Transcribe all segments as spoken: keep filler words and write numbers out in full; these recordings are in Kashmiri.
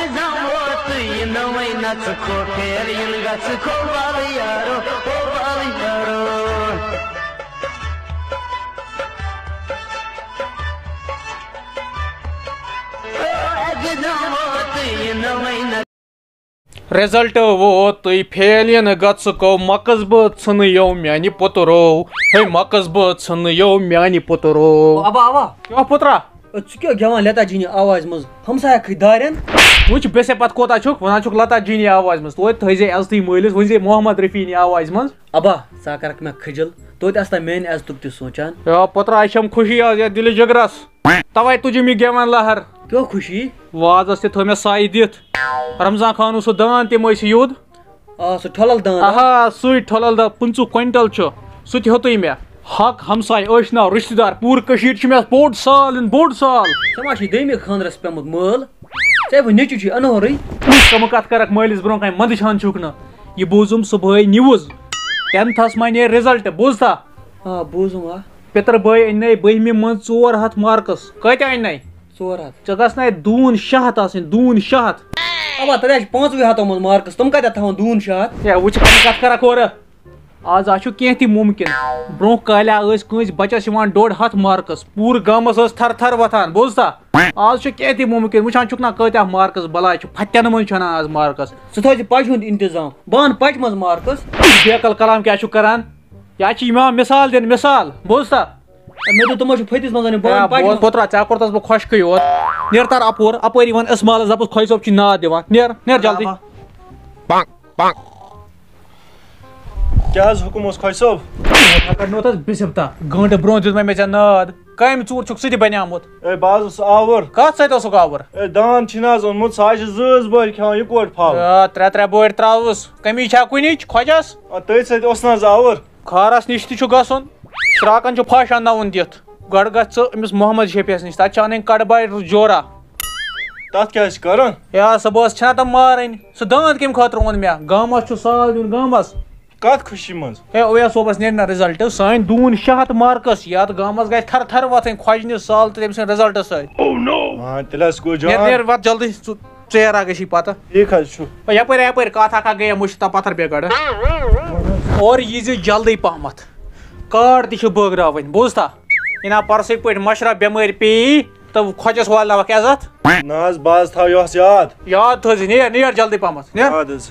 زاموت یہِ نوٚوٕے نَژٕ کھو، پھیر یِن گژھٕ کھو، وَلہٕ یارو، او وَلہٕ یارو۔ او اَکہِ زاموت یہِ نوٚوٕے نَژٕ۔ رزلٹ ووت، تُہۍ فیل یِن گژھٕ کھو، مۄکس بہٕ ژھٕنہٕ یو میانہِ پُترو۔ ہے مۄکس بہٕ ژھٕنہٕ یو میانہِ پُترو۔ ابا، ابا۔ کیٛاہ پُترا؟ اے، ژٕ کیٛاہ گٮ۪وان لتا جی نہِ آوازِ منٛز؟ ہمسایہ کھٔتۍ دارٮ۪ن۔ وٕچھ، بے سے پتہٕ کوٗتاہ چھُکھ وَنان چھُکھ لتا جی نہِ آوازِ منٛز۔ توتہِ تھٲیزے عزتٕے مٲلِس، ؤنۍزے محمد رفیع نہِ آوازِ منٛز۔ ابا، ژٕ ہا کرکھ مےٚ خجل، توتہِ آسہٕ تا میانہِ عزتُک تہِ سونٛچان۔ یا پتہٕ آے چھَم خوشی آز یَتھ دِلہِ جگرس۔ توے تُجِم یہِ گٮ۪وَن لہر۔ کیٛاہ خوشی؟ وازس تہِ تھٲو مےٚ سَے دِتھ۔ رمضان خان اوس سُہ دان تہِ مٔسۍ یوٗد۔ آ، سُہ ٹھۄلل دان۔ آہا، سُے ٹھۄلل دان، پٕنٛژٕہ کوینٹل چھُ۔ سُہ تہِ ہیوٚتُے مےٚ۔ حق، ہمساے، ٲشنا، رشتہٕ دار، پوٗرٕ کٔشیٖر چھِ مےٚ بوٚڑ سال، بوٚڑ سال۔ ژےٚ ما چھُے دوٚیمہِ خانٛدرس پیوٚمُت مٲل؟ ژےٚ وۄنۍ نیٚچوٗ چھُے اَنہورٕے۔ کٕم کتھ کرکھ مٲلِس برونٛہہ کنہِ، منٛدٕ چھان چھُکھ نہٕ۔ یہِ بوٗزُم صُبحٲے نِوٕز۔ ٹینتھس ما نیرِ رِزلٹ، بوٗزتھا؟ آ، بوٗزُم، آ۔ پِتٕر بٲے أنۍ نَے بٔہمہِ منٛز ژور ہتھ مارکس۔ کۭتیٛاہ أنۍ نَے؟ ژور ہتھ۔ ژےٚ گژھِ نَے دوٗن شےٚ ہتھ آسٕنۍ، دوٗن شےٚ ہتھ۔ اَوا، تَتہِ حظ چھِ پانٛژوٕے ہتو منٛز مارکس، تِم کَتٮ۪تھ تھاوَن دوٗن شےٚ ہتھ؟ ہے، وٕچھ، کَم کَتھ کَرَکھ اورٕ۔ آز حظ چھُ کینٛہہ تہِ مُمکِن۔ برٛونٛہہ کالہِ ٲسۍ کٲنٛسہِ بَچَس یِوان ڈوٚڈ ہَتھ مارکس، پوٗرٕ گامَس ٲس تھَر تھَر وۄتھان، بوٗزتھا؟ آز چھُ کینٛہہ تہِ مُمکِن، وٕچھان چھُکھ نا کۭتیٛاہ مارکس بَلاے چھِ، پھَتٮ۪ن منٛز چھِ اَنان آز مارکس۔ ژٕ تھٲوزِ پَجہِ ہُنٛد اِنتِظام، بہٕ اَنہٕ پَجہِ منٛز مارکس۔ بیکل کلام کیٛاہ چھُکھ کَران؟ یا چھِ یِوان مثال دِنہٕ، مثال، بوٗزتھا؟ مےٚ دوٚپ، تِمو چھُ پھٔتِس منٛز أنِتھ، بہٕ ہے، وَنہٕ پَجہِ بوز منٛز۔ پوٚتُر ہا، ژےٚ کوٚرتھَس بہٕ خۄش کٕے یوت۔ نیر تَر اَپور، اَپٲرۍ یِوان اِسمالَس، دَپُس، خۄجہِ صٲب چھُے ناد دِوان۔ نیر، نیر جلدی۔ بابا۔ کیٛاہ حظ حُکُم اوس خۄجہِ صٲب؟ مےٚ کَڑنوتھَس بِسِپتا۔ گٲنٛٹہٕ برٛونٛہہ دیُت مےٚ، مےٚ ژےٚ ناد۔ کامہِ ژوٗر چھُکھ ژٕ تہِ بَنیومُت۔ ہے، بہٕ حظ اوسُس آوُر۔ کَتھ سۭتۍ اوسُکھ آوُر؟ ہے، دان چھُے نہ حظ اوٚنمُت، سُہ حظ چھِ زٕ زٕ بٔرۍ کھٮ۪وان، یہِ کوٚٹ پھل۔ آ، ترٛےٚ ترٛےٚ بٔرۍ ترٛاوُس۔ کٔمی چھا کُنِچ خۄجَس؟ آ، تٔتھۍ سۭتۍ اوس نہ حظ آوُر۔ خارس نِش تہِ چھُ گژھُن، شراکن چھُ پھش انناوُن دِتھ۔ گۄڈٕ گژھ ژٕ أمِس محمد شفیعس نِش، تتہِ چھِ انٕنۍ کڑباے جورا۔ تتھ کیٛاہ چھِ کرُن؟ یا صبحس چھِنہ تِم مارٕنۍ، سُہ داند کمہِ خٲطرٕ اوٚن مےٚ؟ گامس چھُ سال دیُن، گامس۔ کتھ خوشی منٛز؟ ہے، اویس صٲبس نیرِ نہ رِزلٹ، سٲنۍ دوٗن شےٚ ہتھ مارکس، یتھ گامس گژھِ تھر تھر وۄتھٕنۍ خۄجہِ نِش سال تہٕ تٔمۍ سٕنٛدِ رِزلٹہٕ سۭتۍ۔ ہاں، تیٚلہِ حظ گوٚو نیرِ، جان۔ نیرِ، وتھ جلدی، ژٕ ژیر گژھی پتہٕ۔ ٹھیٖک حظ چھُ۔ یپٲرۍ، یپٲرۍ کتھ اکھ اکھ گٔیے مٔشتھ تہٕ پتھر بیٚیہِ گڑھ۔ اورٕ ییٖزِ جلدی پہمتھ۔ کارڈ تہِ چھِ بٲگراوٕنۍ، بوٗزتھا؟ یہِ نا پرسٕکۍ پٲٹھۍ مشرف بٮ۪مٲرۍ پیٚیی تہٕ خۄجس والناوکھ عزت۔ نہ حظ، بہٕ حظ تھاو یۄس یاد۔ یاد تھٲوزِ، نیر، نیر جلدی پہمتھ، نیر۔ یاد حظ۔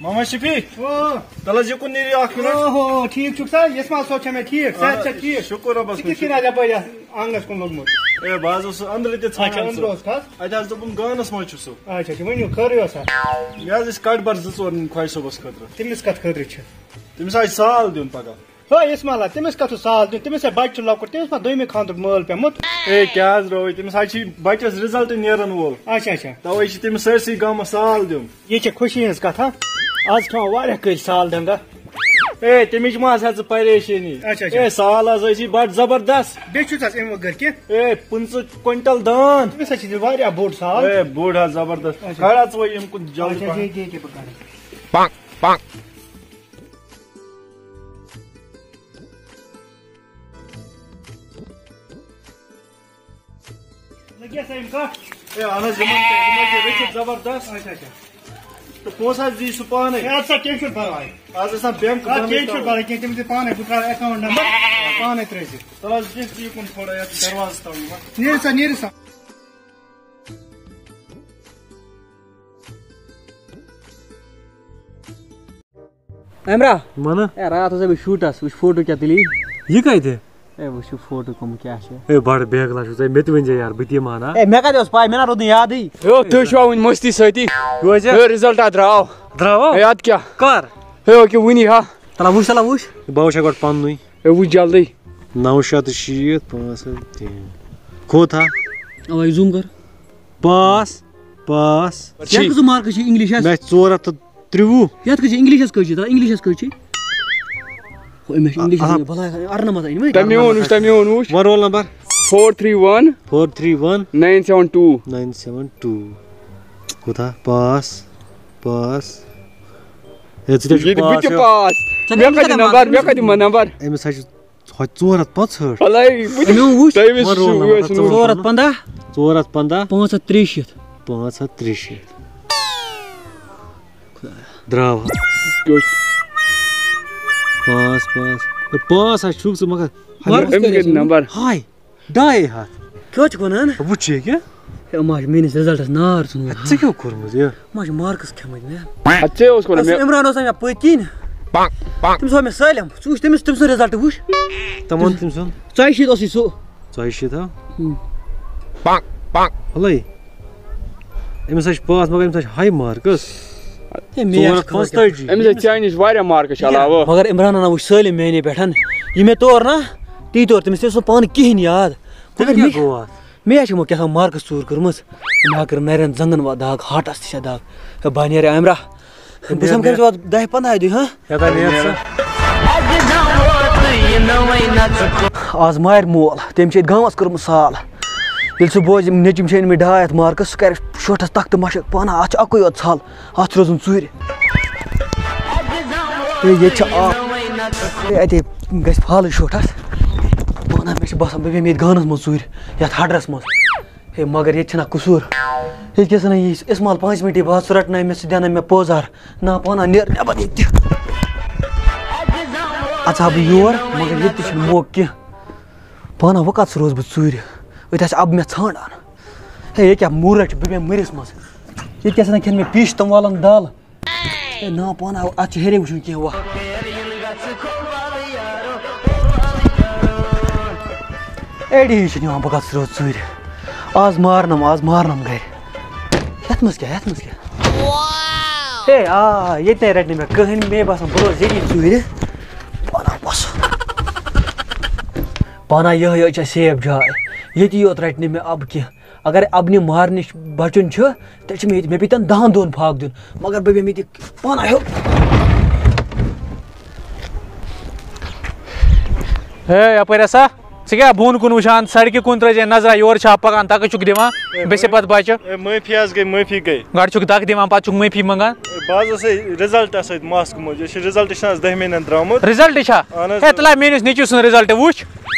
محمد شفیع۔ او۔ تَلہٕ حظ یہِ کُن نیٖرِو اکھ مِنٹ۔ اوہو، ٹھیٖک چھُکھ سا؟ یسمال صٲب چھا مےٚ ٹھیٖک؟ صحت چھا ٹھیٖک؟ شُکُر رۄبَس کُن۔ ژٕ کِتھ کٔنۍ آز یَپٲرۍ یَتھ آنٛگنَس کُن لوٚگمُت؟ اے، بہٕ حظ اوسُس أنٛدرٕ تہِ اچھا، ژھانٛڈان أنٛدرٕ سُہ۔ اوس کھَس؟ اَتہِ حظ دوٚپُم گانَس منٛز چھُ سُہ۔ اچھا، اچھا، ؤنِو، خٲرٕے اوسا؟ مےٚ حظ ٲسۍ کَٹہٕ بَر زٕ ژور نِنۍ خۄجہِ صٲبَس خٲطرٕ۔ تٔمِس کَتھ خٲطرٕ چھِ؟ تٔمِس آسہِ سال دیُن پَگاہ۔ ہے اسماعیلا، تٔمِس کَتھ چھُ سال دیُن؟ تٔمِس ہے بَچہِ چھُ لۄکُٹ، تٔمِس ما دوٚیمہِ خانٛدرُک مٲل پیوٚمُت؟ اے، کیٛاہ حظ رووُے؟ تٔمِس حظ چھِ بَچَس رِزَلٹ نیرَن وول۔ اچھا، اچھا۔ تَوَے چھِ تٔمِس سٲرسٕے گامَس سال دیُن۔ یہِ چھےٚ خوشی ہٕنٛز کَتھ، ہا؟ آز کھٮ۪وان واریاہ کٲلۍ سال ڈنٛگا۔ اے، تَمِچ ما آسہِ ہا ژٕ پریشٲنی؟ اچھا، اچھا۔ اے، سال حظ ٲسی بَڑٕ زبردست۔ بیٚیہِ چھُس حظ اَمہِ وَغٲر کینٛہہ؟ اے، پٕنٛژٕہ کوینٹل دان۔ تٔمِس حظ چھِ واریاہ بوٚڑ سال۔ اے، بوٚڑ حظ زبردست۔ اچھا۔ کھڑا ژٕ وۄنۍ ییٚمہِ کُن جلدی اچھا، پَہَن۔ ییٚکیٛاہ، ییٚکیٛاہ بہٕ کَرٕ۔ لٔگیا سا یِم کَٹھ؟ اے، اہن حظ، یِمن تہِ، یِم حظ چھِ رٔچھِتھ زبردست۔ اچھا، اچھا۔ تہٕ پونٛسہٕ حظ دِیہِ سُہ پانے۔ اے، اَدٕ سا، کیٚنٛہہ چھُنہٕ پرواے۔ آز ٲسۍ نا بینک اَدٕ بنٛدٕے کیٚنٛہہ چھُنہٕ تھاوٕنۍ۔ پرواے کینٛہہ، تِم دِ پانے، بہٕ ترٛاوٕ اکاونٹ نمبر، پانے ترٛٲوزِ۔ تَلہٕ حظ، کیٚنٛہہ چھُ یہِ کُن تھوڑا یَتھ دروازَس تَل یِمَن۔ نیٖرِو سا، نیٖرِو سا۔ عمرا۔ وَنہٕ۔ اے، راتھ اوسُس بہٕ شوٗٹَس، وٕچھ فوٹو کیٛاہ تُلی۔ یہِ کَتہِ؟ اے، وٕچھ یہِ فوٹو کٕم کیٛاہ چھِ۔ اے، بَڑٕ بیکلا چھُکھ ژٕ، مےٚ تہِ ؤنۍ زِ یار، بہٕ تہِ یِمہٕ ہا نا۔ اے، مےٚ کَتہِ اوس پَے، مےٚ نا روٗد نہٕ یادٕے۔ ہے، تُہۍ چھِوا وٕنہِ مٔستی سۭتی؟ کیٛازِ؟ ہے، رِزَلٹ آ درٛاو۔ درٛاوا؟ ہے، اَدٕ کیٛاہ؟ کَر؟ ہے، یہِ کیٛاہ وٕنی ہا؟ تَلہ وٕچھ، تَلہ وٕچھ۔ بہٕ وٕچھا گۄڈٕ پَننُے۔ ہے، وٕچھ جلدی۔ نَو شیٚتھ تہٕ شیٖتھ، پانٛژھ ہَتھ تہِ۔ کوٗتاہ؟ اَوَے زوٗم کَر۔ پاس، پاس۔ یَتھ کۭژاہ مارکٕس چھِ اِنٛگلِشَس؟ مےٚ چھِ ژور ہَتھ تہٕ ترٛۆوُہ۔ یَتھ کۭژاہ چھِ اِنٛگلِشَس کۭژاہ چھِ؟ تَتھ اِنٛگلِشَس کۭژاہ چھِ؟ ہُہ، أمِس چھِ اِنٛگلِشَس اَہَن۔ منٛز بَلاے اَرنَمَتھ أنۍ مٕتۍ۔ تَمہِ ووٚن وٕچھ، تَمہِ ووٚن وٕچھ۔ One roll number. Four three one. Four three one. Nine seven two. Nine seven two. کوٗتاہ؟ پاس، پاس۔ ہے، ژٕ تہِ چھُکھ یہِ تہِ بہٕ پاس تہِ یِوان۔ پاس۔ ژےٚ مےٚ کَتہِ کَتہِ نمبر؟ نمبر؟ مےٚ کَتہِ نمبر؟ أمِس حظ چھِ ہۄ ژور ہَتھ پانٛژہٲٹھ۔ بَلاے، بہٕ تہِ أمۍ اوٚن وٕچھ۔ تۄہہِ وٕچھ وَن رول نمبر، ژٕ وَن۔ ژور ہَتھ پنٛداہ۔ ژور ہَتھ پنٛداہ۔ پانٛژھ ہَتھ ترٛیہِ شیٖتھ۔ پانٛژھ ہَتھ ترٛیہِ شیٖتھ۔ درٛاو۔ پانٛژھ، پانٛژھ۔ ہے، پانٛژھ ہَتھ چھُکھ ژٕ مگر۔ مگر أمِس کٔرۍ نمبر۔ ہاے، ڈاے ہَتھ۔ کیٛاہ چھُکھ وَنان؟ وٕچھ یہِ کیٛاہ؟ ہے، یِم حظ چھِ میٛٲنِس رِزَلٹَس نار ژھٕنمُت۔ ژٕ کیٛاہ کوٚرمُت یہِ؟ یِم حظ چھِ مارکٕس کھٮ۪مٕتۍ مےٚ۔ اَدٕ ژےٚ اوس کوٚرمُت اَصٕل مےٚ۔ عمران اوس مےٚ پٔتۍ کِنۍ۔ تٔمِس ووٚن مےٚ سٲلِم۔ ژٕ وٕچھ تٔمِس، تٔمۍ سُنٛد رِزَلٹ وٕچھ۔ تَمَن تٔمۍ سُنٛد۔ ژۄیہِ شیٖتھ اوسُے سُہ۔ ژۄیہِ شیٖتھ ہا؟ ہُم۔ وَلَے۔ أمِس ہا چھِ پاس، مگر أمِس ہا چھِ ہاے مارکٕس۔ ہے، مےٚ ژور ہَتھ پانٛژتٲجی۔ أمِس ٲسۍ چانہِ نِش واریاہ مارکٕس چھِ علاوٕ۔ مگر عمرانَن ہا وٕچھ سٲلِم میٛانے پٮ۪ٹھ۔ یہِ مےٚ تور نا، تی تور تٔمِس، تٔمِس اوس نہٕ پانہٕ کِہیٖنۍ یاد۔ تیٚلہِ مگر کیٛاہ مےٚ، گوٚو اَتھ؟ مےٚ ہا چھِ یِمو کیٛاہ تام مارکٕس ژوٗر کٔرمٕژ۔ مےٚ ہا کٔر نَرٮ۪ن زنٛگَن وا دَگ، ہاٹَس تہِ چھےٚ دَگ۔ ہے، بہٕ ہا نیرٕ عمرا۔ بہٕ سَمکھٕ أمِس واتہٕ دَہہِ پنٛداہہِ دۄہہِ، ہا؟ یَتھ ہا نیرٕ ژٕ۔ آز مارِ مول، تٔمۍ چھِ ییٚتہِ گامَس کٔرمٕژ سال۔ ییٚلہِ سُہ بوزِ، یِم نیٚچِم چھِ أنۍمٕتۍ ڈاے ہَتھ مارکٕس، سُہ کَرِ شوٹھَس تَختہٕ مَشق پانہٕ، اَتھ چھِ اَکُے یوت ژھَل، اَتھ چھِ روزُن ژوٗرِ۔ ہے، ییٚتہِ چھِ آ-، ہے، اَتے گژھِ فالٕے شوٹھَس۔ پانہٕ، مےٚ چھِ باسان، بہٕ بیٚہمہٕ ییٚتہِ گانَس منٛز ژوٗرِ، یَتھ ہَڈرَس منٛز۔ ہے، مگر ییٚتہِ چھِنہ قصوٗر۔ ییٚتہِ کیٛاہ سَنا یہِ اِسمال پانٛژِ مِنٹہِ بعد، سُہ رَٹناوِ مےٚ، سُہ دیٛاناوِ مےٚ پوزار۔ نہ، پانہ نیر نٮ۪بر ییٚتہِ۔ اَژٕ ہا بہٕ یور، مگر ییٚتہِ تہِ چھُنہٕ موقعہٕ کینٛہہ۔ پانہ وۄنۍ کَتھ سُہ روزٕ بہٕ ژوٗرِ؟ أتۍ آسہِ اَب مےٚ ژھانٛڈان۔ ہے، یہِ کیٛاہ موٗرَٹ چھُ؟ بہٕ بیٚہمہٕ مٔرِس منٛز۔ ییٚتہِ کیٛاہ سَنا کھٮ۪ن مےٚ پیٖش تِم والَن دال۔ ہے، نا، پانہ اَتھ چھِ ہیٚرے وٕچھُن کینٛہہ وَ۔ ایڈی چھِ نِوان بہٕ کَتھ سُہ روزٕ ژوٗرِ۔ آز مارنَم، آز مارنَم گَرِ۔ یَتھ منٛز کیٛاہ، یَتھ منٛز کیٛاہ؟ ہے، آ، ییٚتہِ نَے رَٹہِ نہٕ مےٚ کٕہٕنۍ، مے باسان بہٕ روزٕ ییٚتی ژوٗرِ۔ پانہ بَس۔ پانہ یِہوٚے یٲژ چھےٚ سیف جاے۔ ییٚتی یوت رَٹہِ نہٕ مےٚ اَب کینٛہہ۔ اگر اَبہٕ نہِ مارنٕچ بَچُن چھُ، تیٚلہِ چھُ مےٚ ییٚتہِ، مےٚ پیٚیہِ تَن دَہَن دۄہَن فاقہٕ دیُن۔ مگر بہٕ بیٚہمہٕ ییٚتہِ پانہ ہیوٚر۔ ہے، یَپٲرۍ ہسا۔ ژٕ کیٛاہ بۄن کُن وٕچھان؟ سڑکہِ کُن ترٲے زِ نظرا، یورٕ چھا پکان، تکہٕ چھُکھ دِوان، ہے، بے سے پتہٕ بچہِ۔ ہے، معٲفی حظ گٔے، معٲفی گٔے۔ گۄڈٕ چھُکھ دکہٕ دِوان، پتہٕ چھُکھ معٲفی منٛگان۔ ہے، بہٕ حظ اوسُس رِزلٹس سۭتۍ مس گوٚمُت، یہِ چھُ رِزلٹ چھُنہٕ حظ دٔہمہِ ہٕنٛدٮ۪ن درٛامُت۔ رِزلٹ چھا؟ اہن حظ۔ ہے، تُلہ میٲنِس نیٚچوِ سُنٛد رِزلٹ وٕچھ۔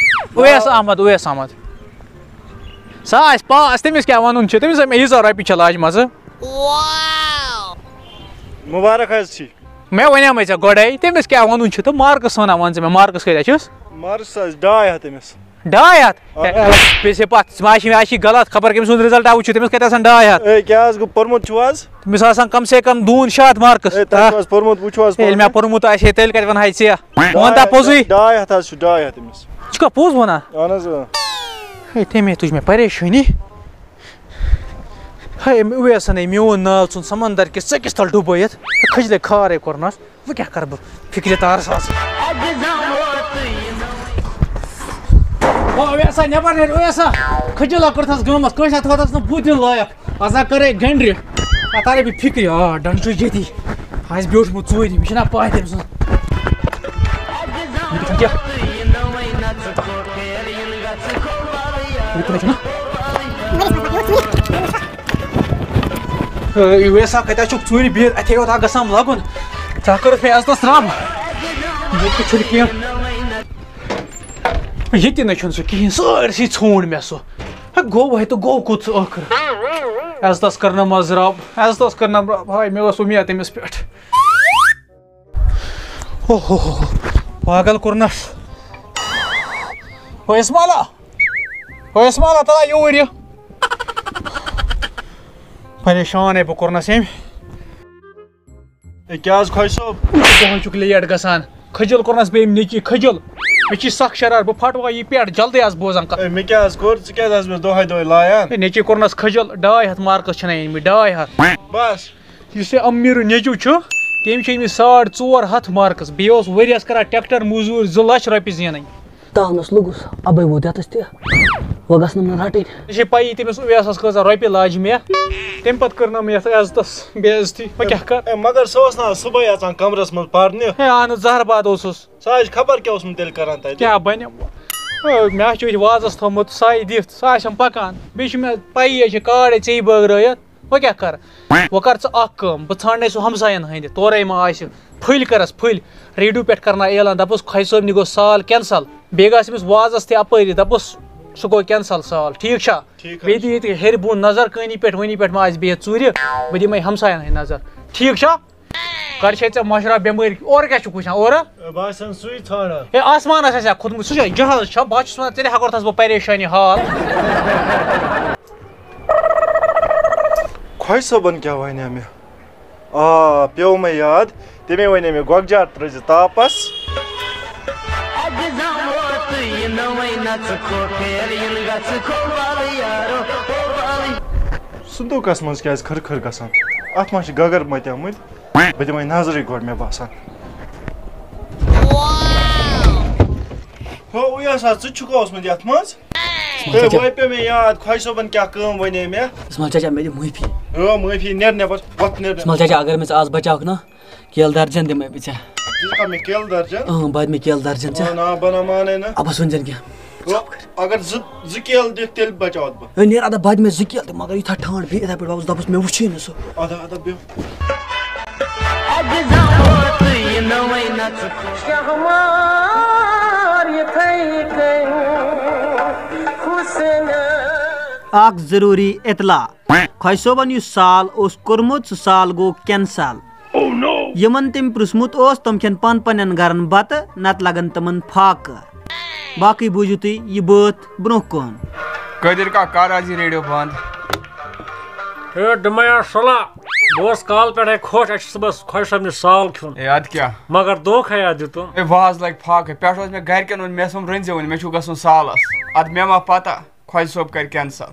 اویس احمد، اویس احمد۔ سُہ آسہِ پاس، تٔمِس کیٛاہ وَنُن چھُ؟ تٔمِس مےٚ ییٖژاہ رۄپیہِ چھِ لاجمَژٕ۔ مُبارک حظ چھی۔ مےٚ وَنیٛامَے ژےٚ گۄڈَے، تٔمِس کیٛاہ وَنُن چھُ تہٕ مارکٕس وَنان، وَن ژٕ مےٚ مارکٕس کۭتیٛاہ چھِس؟ مارکٕس حظ ڈاے ہَتھ تٔمِس۔ ڈاے ہَتھ؟ آ۔ ہے، ہے، پیٚیہِ سے پَتھ، ژٕ ما چھِ مےٚ، اَسہِ چھِ غلط، خبر کٔمۍ سُنٛد رِزَلٹ آوُت چھُ، تٔمِس کَتہِ آسَن ڈاے ہَتھ؟ ہے، کیٛاہ حظ گوٚو، پوٚرمُت چھُو حظ؟ تٔمِس آسَن کَم سے کَم دوٗن شےٚ ہَتھ مارکٕس۔ ہے، تۄہہِ چھُو حظ پوٚرمُت، وٕچھِو حظ ہے، ییٚلہِ مےٚ پانہٕ۔ پوٚرمُت آسہِ ہے، تیٚلہِ کَتہِ وَنہٕ ہاے ژےٚ؟ وَن تہ ڈاے، پوٚزُے۔ ڈاے ہَتھ حظ چھُ، ڈاے ہَتھ تٔمِس۔ ژٕ چھُکھا پوٚز وَنان؟ اَہَن حظ، اۭں۔ ہے، تٔمۍ ہے تُج مےٚ پریشٲنی۔ ہے، أمۍ اویسن ہے میون ناو ژھُن سمندر کِس ژٔکِس تل ڈُبٲیِتھ۔ کھٔجلے کھارے کوٚرنس۔ وۄنۍ کیٛاہ کرٕ بہٕ؟ فِکرِ تارس آسہٕ۔ او اویسا، نٮ۪بر نیٖر اویسا۔ کھٔجلا کٔرتھس گامس، کٲنٛسہِ نہ تھوتھس نہٕ بُتھ دِنہٕ لایق۔ ازا کرے گنڈرِ۔ اتھ آرے بہٕ فِکرِ، آ، ڈنڈٕ چھُ ییٚتی۔ آسہِ بیوٗٹھمُت ژوٗرِ، مےٚ چھِنہ پاے تٔمۍ سٕنٛز۔ یہِ تہِ چھُنہٕ کینٛہہ۔ یہِ تہِ چھُنہٕ۔ ہے، ویسا، کتہِ چھُکھ ژوٗرِ بِہِتھ؟ اَتھے یوت ہا گژھان لگُن۔ ژےٚ کٔرٕتھ مےٚ عزتس رب۔ ییٚتہِ تہِ چھُنہٕ کینٛہہ۔ ییٚتہِ نَے چھُنہٕ سُہ کِہیٖنۍ، سٲرسٕے ژھونٛڈ مےٚ سُہ۔ ہے، گوٚو ہے تہٕ گوٚو کوٚت سُہ ٲخٕر؟ عزتس کٔرنَم حظ رب، عزتس کٔرنَم رب۔ ہاے، مےٚ ٲس اُمید تٔمِس پٮ۪ٹھ۔ اوہ ہو ہو، پاگل کوٚرنس۔ او اسمالا، او اسمالا، تلا یوٗرۍ یہِ۔ پریشان ہے بہٕ کوٚرنس أمۍ۔ ہے، کیٛاہ حظ خۄجہِ صٲب؟ دۄہے چھُکھ لیٹ گژھان۔ کھٔجل کوٚرنس بیٚیہِ أمۍ نیٚچی کھٔجل۔ مےٚ چھِ سخ شرار، بہٕ پھٹہٕ وۄنۍ یہِ پٮ۪ٹھ، جلدی آس بوزان کتھ۔ ہے، مےٚ کیٛاہ حظ کوٚر؟ ژٕ کیٛازِ آس مےٚ دۄہے دۄہے لایان؟ ہے، نیٚچی کوٚرنس کھٔجل، ڈاے ہتھ مارکس چھِنہ أنۍ مٕتۍ، ڈاے ہتھ۔ بس۔ یُس یہِ امیٖرُ نیٚچوٗ چھُ، تٔمۍ چھِ أنۍ مٕتۍ ساڑ ژور ہتھ مارکس۔ بیٚیہِ اوس ؤریَس کران ٹریکٹر موٚزوٗرۍ زٕ لَچھ رۄپیہِ زینٕنۍ۔ تاونس لوٚگُس، اَبے ووت یَتَس تہِ۔ وۄنۍ گژھنَم نہٕ رَٹٕنۍ۔ ژےٚ چھے پَیی تٔمِس اویسَس کۭژاہ رۄپیہِ لاجہِ مےٚ؟ تَمہِ پَتہٕ کٔرنَم یَتھ عزتَس بے عزتی۔ وۄنۍ کیٛاہ کَرٕ؟ اے، مگر سُہ اوس نہ صُبحٲے اَژان کَمرَس منٛز پَرنہِ۔ ہے، اَہن حظ، زہر باد اوسُس۔ سُہ حظ چھُ خبر کیٛاہ اوسمُت تیٚلہِ کَران تَتہِ۔ کیٛاہ بَنہِ؟ اے، مےٚ حظ چھُ أتھۍ وازَس تھوٚمُت سَے دِتھ، سُہ آسٮ۪م پَکان۔ بیٚیہِ چھُ مےٚ پَیی، یہِ چھِ کارڈے ژےٚ بٲگرٲیِتھ۔ وۄنۍ کیٛاہ کَرٕ؟ وۄنۍ کَر ژٕ اَکھ کٲم، بہٕ ژھانٛڈنَے سُہ ہمساین ہٕنٛدِ، تورَے ما آسہِ۔ پھٔلۍ کَرَس پھٔلۍ، ریڈیو پٮ۪ٹھ کَرناو اعلان، دَپُس، خۄجہِ صٲبنہِ گوٚو سال کینسل۔ بیٚیہِ گژھِ أمِس وازَس تہِ اَپٲری، دَپُس، سُہ گوٚو کینسل سال، ٹھیٖک چھا؟ ٹھیٖک حظ بیٚیہِ دِ چھُ۔ ییٚتہِ ہیٚرِ بۄن نظر، کٲنی پٮ۪ٹھ وٲنی پٮ۪ٹھ ما آسہِ بِہِتھ ژوٗرِ، بہٕ دِمے ہمساین ہٕنٛدۍ نظر، ٹھیٖک چھا؟ کر چھے ژےٚ مشرا بٮ۪مٲرۍ؟ اورٕ کیٛاہ چھُکھ وٕچھان اورٕ؟ بہٕ آسن سُے ژھانڈان۔ ہے، آسمانس آسہِ ہا کھوٚتمُت، سُہ چھا جہاز چھا؟ بہٕ ہا چھُس وَنان، ژےٚ تہِ ہٮ۪کھ اوٚرتھَس بہٕ پریشٲنی حال۔ خۄجہِ صٲبن کیٛاہ وَنیٛا مےٚ؟ آ، پیوٚو مےٚ یاد، تٔمۍ وَنے مےٚ گۄگجہِ آٹہٕ ترٛٲوزِ تاپس۔ اَکہِ زامہٕ ووت یہِ نٔوٕے نَژٕ کھو، پھیر یِن گژھٕ کھو، بالہٕ یارو، او بالہٕ۔ صندوٗقس منٛز کیٛازِ کھٕر کھٕر گژھان؟ اتھ ما چھِ گگر متیمٕتۍ؟ بہٕ دِمے نظرٕے گۄڈٕ، مےٚ باسان۔ ہو، یہِ ہسا، ژٕ چھُکھ اوسمُت یتھ منٛز؟ ہے، وۄنۍ پیوٚو مےٚ یاد، خۄجہِ صٲبن کیٛاہ کٲم وَنے مےٚ۔ اسماعیل چاچا، مےٚ دِ معٲفی۔ ہو، معٲفی، نیر نٮ۪بر، وۄتھ نیر نٮ۪بر۔ اسماعیل چاچا، اگر مےٚ ژٕ آز بچاوکھ نا، کیلہٕ درجن دِمے بہٕ ژےٚ۔ ژٕ دِژکھا مےٚ کیلہٕ درجن؟ اۭں، بہٕ دِمے کیلہٕ درجن ژےٚ۔ آ، نا، بہٕ نہ مانے نہٕ۔ اَبس ؤنۍ زٮ۪ن کینٛہہ۔ ہو، اگر زٕ، زٕ کیلہٕ دِکھ، تیٚلہِ بچاوتھ بہٕ۔ ہے، نیر ادا، بہٕ دِمے زٕ کیلہٕ تہِ، مگر یِتھا ٹھانڈ بیٚیہِ یِتھے پٲٹھۍ، بہٕ اوسُس دَپُس، مےٚ وٕچھُے نہٕ سُہ۔ ادا، ادا، بیٚہہ۔ اَکہِ زامہٕ ووت یہِ نٔوٕے نَژٕ کھو۔ شہمار یِتھَے کٔنۍ حُسنہٕ۔ اکھ ضروٗری اطلاع، خۄجہِ صٲبن یُس سال اوس کوٚرمُت، سُہ سال گوٚو cancel۔ یِمن تٔمۍ پرٛژھمُت اوس، تِم کھٮ۪ن پن پننٮ۪ن گرن بتہٕ، نتہٕ لگن تِمن فاقہٕ۔ باقٕے بوٗزِو تُہۍ یہِ بٲتھ برٛونٛہہ کُن۔ قٲدر کا، کر آز یہِ ریڈیو بند؟ ہے ڈمیا صلاح، بہٕ اوسُس کالہٕ پٮ۪ٹھے خۄش، اَسہِ چھُ صُبحس خۄجہِ صٲبنہِ سال کھیوٚن۔ ہے، اَدٕ کیٛاہ؟ مگر دھوکھے یاو دیُتُن۔ ہے، وۄنۍ حظ لگہِ فاقہٕ۔ پٮ۪ٹھٕ اوس مےٚ گرِکٮ۪ن ووٚن، مےٚ ٲسٕم رٔنزِ ووٚن، مےٚ چھُ گژھُن سالس۔ اَدٕ مےٚ ما پتہ، خۄجہِ صٲب کرِ cancel۔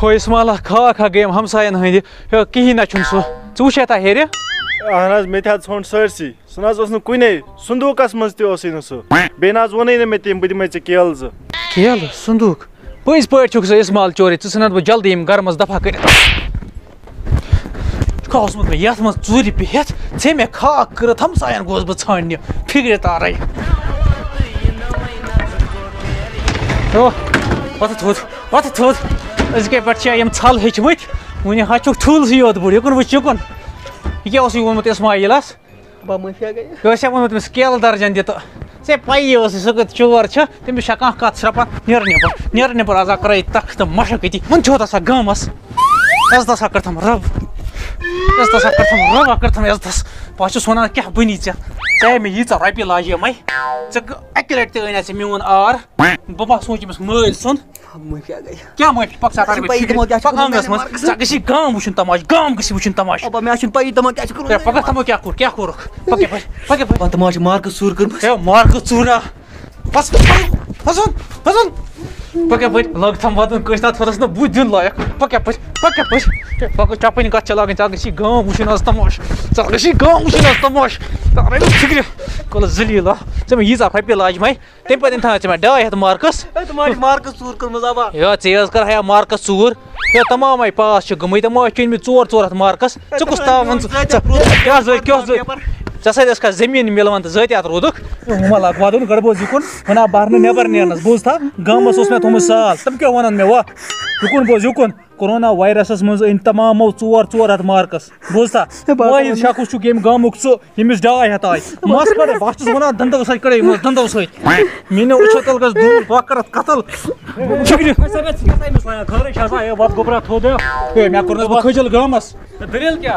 ہو اسماعیلا، خاک ہا گٔیم ہمساین ہٕنٛدِ۔ ہیو، کِہیٖنۍ نہ چھُنہٕ سُہ۔ ژٕ وٕچھے تا ہیٚرِ؟ اہن حظ، مےٚ تہِ حظ ژھونٛڈ سٲرسٕے۔ سُہ نہ حظ اوس نہٕ کُنے۔ صندوٗقس منٛز تہِ اوسُے نہٕ سُہ۔ بیٚیہِ نہ حظ ووٚنُے نہٕ مےٚ تٔمۍ، بہٕ دِمے ژےٚ کیلہٕ زٕ۔ کیلہٕ؟ صندوٗق؟ پٔزۍ پٲٹھۍ چھُکھ ژٕ اسماعیل چورٕے، ژٕ ژھٕنتھ بہٕ جلدی یِم گرٕ منٛز دفع کٔرِتھ۔ چھُکھا اوسمُت مےٚ یتھ منٛز ژوٗرِ بِہِتھ؟ ژےٚ مےٚ خاک کٔرٕتھ، ہمساین گوس بہٕ ژھانٛڈنہِ فِکرِ تارے۔ او، وۄتھٕ تھوٚد، وۄتھٕ تھوٚد۔ أزکہِ پٮ۪ٹھ چھِ یِم ژھل ہیٚچھمٕتۍ، وُنہِ ہا چھُکھ ٹھُل سٕے یوت بوٚڑ۔ یُکُن وٕچھ، یُکُن۔ یہِ کیٛاہ اوسُے ووٚنمُت اسماعیلس؟ با معٲفی گٔے۔ یہِ اوس مےٚ ووٚنمُت أمِس کیلہٕ درجن دِ تہٕ۔ ژےٚ پَیی ٲسٕے سُہ کۭژ چور چھِ، تٔمِس چھا کانٛہہ کَتھ شرٛپان؟ نیر نٮ۪بر، نیر نٮ۪بر، آز ہا کَرے تَخ تہٕ مَشق أتی۔ وۄنۍ چھُ تَس ہا گامَس۔ عزتَس ہا کٔرتھَم رَب۔ عزتَس ہا کٔرتھَم رَب، ہا کٔرتھَم عزتَس۔ بہٕ ہا چھُس وَنان، کیٛاہ بٔنی ژےٚ؟ ژےٚ مےٚ ییٖژاہ رۄپیہِ لاجے مَے۔ ژےٚ اَکہِ لٹہِ تہِ أنۍ اَسہِ میون آر۔ بہٕ ما سونٛچ أمِس مٲلۍ سُنٛد۔ معٲفی گٔے۔ کیٛاہ معٲفی؟ پَک سا، اَسہِ تَرٕ چھُنہٕ پَیی تِمو کیٛاہ چھُ پَک کوٚرمُت آنٛگنَس میٛانہِ منٛز۔ مارکَس۔ ژےٚ گژھی گام وٕچھُن تماش، گام گژھی وٕچھُن تماش۔ اَبا، مےٚ چھُنہٕ پَیی تِمو کیٛاہ چھُ کوٚرمُت ہے، میٛانہِ پَکھ تِمو کیٛاہ کوٚر، کیٛاہ کوٚرُکھ؟ پَکھ یَپٲرۍ، پَکھ یَپٲرۍ۔ پَتہٕ ما چھِ مارکہٕ ژوٗر کٔرمٕژ؟ ہے، مارکہٕ ژوٗرا۔ بَس، بَس، بَس، بَس۔ پَکھ یَپٲرۍ، لَگ تھَم وَدُن کٲنٛسہِ تام تھوٚدَس نہٕ بُتھ دیُن لایق۔ پَکھ یَپٲرۍ، پَکھ یَپٲرۍ۔ پَکھ، چَپٕنۍ کَتھ چھِ لاگٕنۍ، ژےٚ گژھی گام وٕچھُن آز تماش۔ ژےٚ گژھی گام وٕچھُن آز تماش۔ ژےٚ رَبہِ فِکرِ، کُلہٕ ذٔلیٖلا۔ ژےٚ مےٚ ییٖژاہ رۄپیہِ لاجہِ مَے۔ تَمہِ پَتہٕ أنۍ تھاو ژےٚ مےٚ ڈاے ہَتھ مارکس۔ ہے، تِم حظ چھِ مارکس ژوٗر کٔرمٕژ، اَبا۔ ہے، ژےٚ حظ کٔر ہیا مارکس ژوٗر۔ ہے، تمامَے پاس چھِ گٔمٕتۍ، تِمو حظ چھِ أنۍمٕتۍ ژور ژور ہَتھ مارکس۔ ژٕ کُس تاوَن ژٕ؟ ژٕ کیٛاہ زٲتۍ، کیٛاہ زٲتۍ؟ ژےٚ سۭتۍ ٲس کانٛہہ زٔمیٖن مِلوان تہٕ زٲتۍ اَتھ روٗدُکھ۔ وۄنۍ ما لاگ وَدُن، گۄڈٕ بوز یہِ کُن۔ وَنا بَرنہٕ نٮ۪بَر نیرنَس، بوٗزتھا؟ گامَس اوس مےٚ تھوٚمُت سال۔ تِم کیٛاہ وَنَن مےٚ، وَ؟ یہِ کُن بوز، یہِ کُن۔ کرونا وایرسس منٛز أنۍ تمامو ژور ژور ہتھ مارکس۔ بوٗزتھا؟ ہے، بہٕ واحد کَرٕ شخص چھُکھ ییٚمہِ گامُک ژٕ، ییٚمِس ڈاے ہتھ آے۔ مس کڑے، بہٕ چھُس وَنان دندو سۭتۍ کڑے، یِمن دندو سۭتۍ۔ مےٚ نہ وٕچھو تیٚلہِ گژھِ دوٗر، بہٕ کَرٕ اَتھ قتل۔ فِکرِ۔ ہے، ژٕ کیٛاہ سا مےٚ خٲرٕے چھا سا؟ ہے، وَتھ گوٚبرا تھوٚد ہے۔ ہے، مےٚ کوٚر نہٕ بہٕ کھٔجل گامس۔ ہے، دٔلیٖل کیٛاہ؟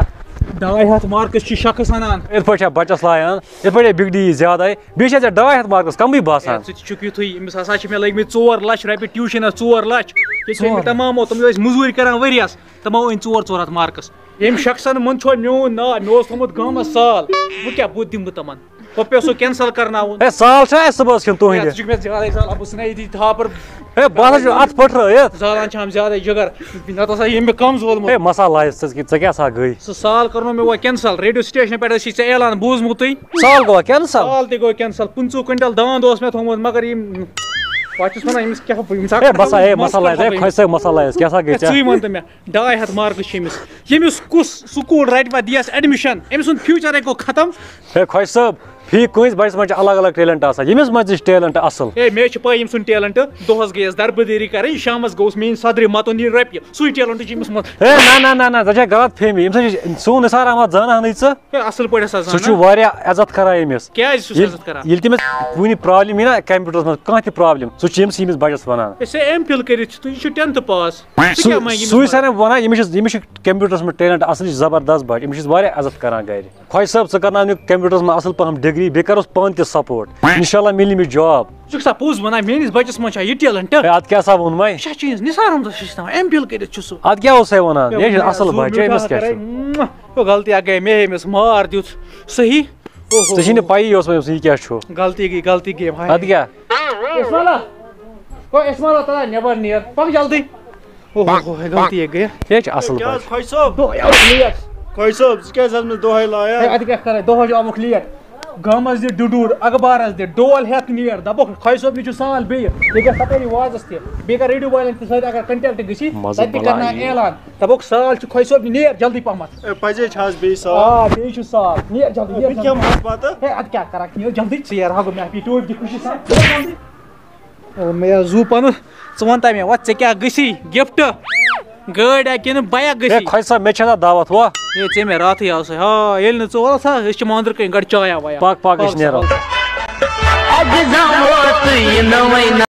ڈاے ہتھ مارکس چھِ شخص اَنان۔ یِتھ پٲٹھۍ چھا بَچَس لایان، یِتھ پٲٹھۍ ہے بِگڈی یی زیادَے۔ بیٚیہِ چھےٚ ژےٚ ڈاے ہتھ مارکس کمٕے باسان۔ ہے، ژٕ تہِ چھُکھ یُتھُے، أمِس ہسا چھِ مےٚ لٔگۍ مٕتۍ ژور لَچھ رۄپیہِ ٹیوٗشنَس، ژور لَچھ۔ ییٚتہِ چھِ أمۍ ژور؟ تمامو، تِم ٲسۍ مٔزوٗرۍ کران ؤریَس، تِمو أنۍ ژور ژور ہتھ مارکس۔ ییٚمہِ شخصن منٛز چھُ میون ناو، مےٚ اوس تھوٚمُت گامَس سال، وۄنۍ کیٛاہ، بہٕ دِمہٕ بہٕ تِمن؟ پَتہٕ پیوٚو سُہ cancel کرناوُن۔ ہے، سال چھا اَسہِ صُبحَس کھیوٚن ہے، تُہٕنٛدِ؟ ژٕ چھُکھ مےٚ زیادَے سال، بہٕ ژھٕنَے ییٚتی تھاپر۔ ہے، بہٕ ہسا چھُس اَتھ پھٕٹرٲیِتھ۔ زالان چھِ ہم زیادَے جگر، نَتہٕ ہسا ییٚمۍ مےٚ کَم زولمُت۔ ہے، مسا لایَس ژٕ، ژٕ کیٛاہ سا گٔے؟ سُہ سال کوٚرمو مےٚ وۄنۍ cancel، ریڈیو سٹیشنہٕ پٮ۪ٹھ ٲسی ژےٚ اعلان بوٗزمُتٕے۔ سال گوٚوا cancel؟ سال تہِ گوٚو cancel، پٕنٛژٕہ quintal داند اوس مےٚ تھوٚومُت، مگر یِم، بہٕ چھُس وَنان، أمِس کیٛاہ، ییٚمِس ہا ہے، مسا، ہے، مَس مسا لایَس، کَٹہٕ ہے، لَگٲوِتھ۔ خۄش صٲب، مسا لایَس، کیٛاہ سا گٔے ہے، ژےٚ؟ ژٕے وَن تہٕ مےٚ، ڈاے ہَتھ مارکٕس چھِ أمِس، ییٚمِس کُس سکوٗل رَٹہِ وۄنۍ دِیَس admission؟ أمۍ سُنٛد future ہے گوٚو ختم۔ ہے، خۄش صٲب، فی کٲنٛسہِ بَچَس منٛز چھِ الگ الگ ٹیلنٹ آسان، ییٚمِس منٛز تہِ چھِ ٹیلنٹ اَصٕل۔ ہے، مےٚ چھِ پَے ییٚمۍ سُنٛد ٹیلنٹ۔ دۄہَس گٔیَس دربٕدٔری کَرٕنۍ، شامَس گوٚوُس میٛٲنۍ صدرِ مَتُن یہِ رۄپیہِ، سُے ٹیلنٹ چھُ ییٚمِس منٛز۔ ہے، نہ، نہ، نہ، نہ، ژےٚ چھےٚ غلط فہمی۔ ییٚمہِ سۭتۍ چھِ سون نثار احمد زانان نٕے ژٕ۔ ہے، اَصٕل پٲٹھۍ ہسا سُہ چھُ زانان۔ واریاہ عزت کران أمِس۔ کیٛازِ چھُس ییٚلہِ، عزت کران؟ ییٚلہِ تٔمِس کُنہِ پرابلم یی نا کمپیوٹرس منٛز، کانٛہہ تہِ پرابلم، سُہ چھُ أمِس، ییٚمِس بَچَس وَنان۔ ہے، سُہ ایم فِل کٔرِتھ چھُ، یہِ چھُ ٹینتھٕ پاس۔ ژٕ سُہ، کیٛاہ منٛگہِ أمِس سُے پَتہٕ؟ سَرَن وَنان، أمِس چھِ، أمِس چھِ کمپیوٹرس منٛز ٹیلنٹ اَصٕل، یہِ چھِ زبردست بَچہِ، أمِس چھِ أسۍ واریاہ عزت کران گرِ۔ خۄجہِ صٲب، ژٕ کرناو أمِس کمپیوٹرس منٛز اَصٕل پَہَم ڈگری، بیٚیہِ کَروس پانہٕ تہِ سپورٹ۔ انشاءاللہ مِلہِ أمِس جاب۔ ژٕ چھُکھ سا پوٚز وَنان، میٛٲنِس بَچَس منٛز چھا یہِ ٹیلنٹ؟ ہے، اَدٕ کیٛاہ سا ووٚنمَے؟ یہِ چھا چٲنِس نثار احمدَس ہِش تھاوان؟ ایم فِل کٔرِتھ چھُ سُہ۔ اَدٕ کیٛاہ اوس ہے وَنان؟ یہِ چھُ اَصٕل بَچہِ، أمِس کیٛاہ چھُ؟ یہِ غلطی اَکھ گٔے مےٚ، أمِس مار دیُت صحیح۔ اوہو۔ ژےٚ چھے نہٕ پَیی اوس وۄنۍ أمِس یہِ کیٛاہ چھُ۔ غلطی گٔے، غلطی گٔے، ہاے۔ اَدٕ کیٛاہ؟ اسمالا، او اسمالا، تَلہ نٮ۪بر نیر، پَک جلدی۔ اوہو، ہے، غلطی ہے گٔے۔ ہے، چھِ اَصٕل کیٛاہ حظ، بَچہِ۔ خۄجہِ صٲب؟ دۄہَے آمُت لیٹ۔ خۄجہِ صٲب، ژٕ کیٛازِ حظ مےٚ دۄہَے لایان؟ ہے، اَدٕ کیٛاہ کَرے، دۄہَے چھُ آمُت لیٹ۔ گامَس دِ ڈُڈوٗر، اخبارَس دِ ڈول ہٮ۪تھ نیر، دَپُکھ خۄجہِ صٲب نِش چھُ سال بیٚیہِ۔ یہِ گژھِ تَپٲری وازَس تہِ۔ بیٚیہِ کَر ریڈیو والٮ۪ن تہِ سۭتۍ اگر کَنٹیکٹ گٔژھی، مَزٕ تَتہِ تہِ بَلاے کَرناو یِیہِ۔ اعلان۔ دَپُکھ سال چھُ خۄجہِ صٲب نِش، نیر جلدی پَہمَتھ۔ اے، پَزے چھِ آز بیٚیہِ سال؟ آ، بیٚیہِ چھُ سال۔ نیر جلدی، نیر بہٕ جلدی۔ کھٮ۪مہٕ حظ بَتہٕ۔ ہے، اَدٕ کیٛاہ کَرَکھ، نیر جلدی، ژیر ہا گوٚو مےٚ، اَتھ پیٚیہِ ٹوپۍ دِ خوشی سان۔ نیر جلدی۔ او، مےٚ زُو پَنُن، ژٕ وَن تہ مےٚ، وَ ژےٚ کیٛاہ گٔژھی گفٹ؟ گٲڑۍ ہا کِنہٕ بایک ہے، گٔژھی؟ خۄجہِ صٲب، مےٚ چھےٚ نا دعوت ہُہ؟ ہے، ژےٚ مےٚ راتھٕے آو سُے۔ ہا، ییٚلہِ نہٕ ژٕ وَلَس ہا، أسۍ چھِ مانٛدرٕ کَنۍ گۄڈٕ چاے آ وایان۔ پَک، پَک، أسۍ وَلہٕ سا، نیرو۔ وَلہٕ سا۔ اَکہِ زَمانہٕ یہِ نٔوٕے